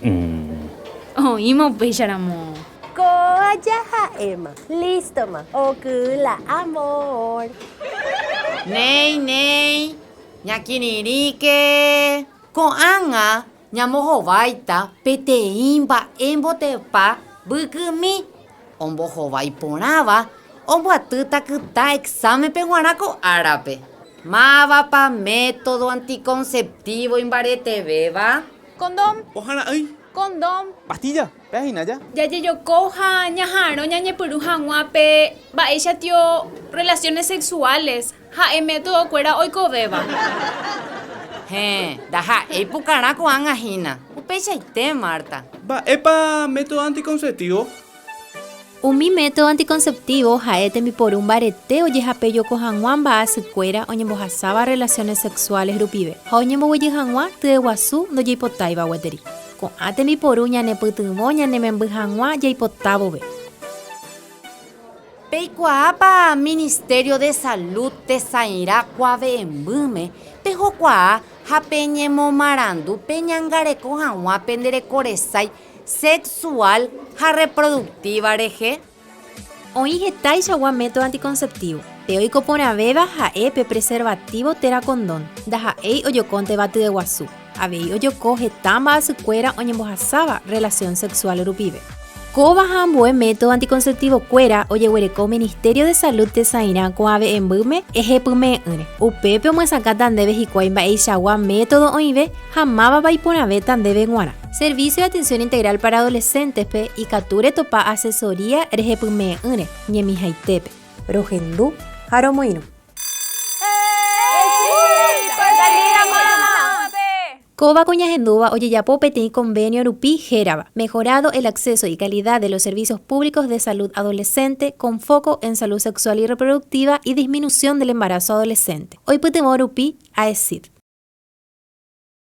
Oĩma upéicharamo. Kóa ja ha'éma. Lístoma. Oky la amor. Néi, néi, ñakirirĩke. Ko'ág̃a ñambohováita peteĩ mba'e mbotepa mbykymi ombohovái porãva ombyatýta kyta exámenpe g̃uarã ko árape. Mávapa método anticonceptivo imbaretevéva? Condón. Pohãra'ỹi. Condón. Pastilla, péa hína ja. Jajejoko ha ñaha'arõ ñañepyrũ hag̃ua pe mba'éicha tio relaciones sexuales ha'e método kuéra oikovéva. Héẽ, ndaha'éi pukarã ko'ág̃a hína. Upeichaite, Marta. Mba'épa método anticonceptivo? Umi método anticonceptivo ha'e tembiporu mbarete ojehapejoko hag̃ua mba'asykuéra oñembohasáva relaciones sexuales rupive ha oñemboguejy hag̃ua tyeguasu ndojeipotáiva gueteri. Ko'ã tembiporu ñanepytyvõ ñanememby hag̃ua jaipota vove. Peikuaápa Ministerio de Salud tesãirã kuave'ẽmbýme pehokuaa ha peñemomarandu peñangareko hag̃ua pende rekoresái sexual ha reproductiva rehe? Oĩ hetaichagua método anticonceptivo. Pe oiko porãvéva ha'e pe preservativo térã condón, ndaha'éi ojokónteva tyeguasu, avei ojoko heta mba'asykuéra oñembohasáva relación sexual rupive. Kóva ha ambue método anticonceptivo-kuéra ojeguereko Ministerio de Salud tesãirã kuave'ẽmbýme ehepyme'ẽ'ỹre. Upépe omyesakãta ndéve hikuái mba'eichagua método oĩve ha mávapa iporãvéta ndéve g̃uarã. Servicio de Atención Integral para Adolescentes-pe ikatu retopa asesoría rehepyme'ẽ'ỹre ñemihaitépe. Rohendu ha romoirũ. Kóva ko ñahendúva ojejapo peteĩ convenio rupi hérava, Mejorado el acceso y calidad de los servicios públicos de salud adolescente con foco en salud sexual y reproductiva y disminución del embarazo adolescente, oipytyvõ rupi AECID.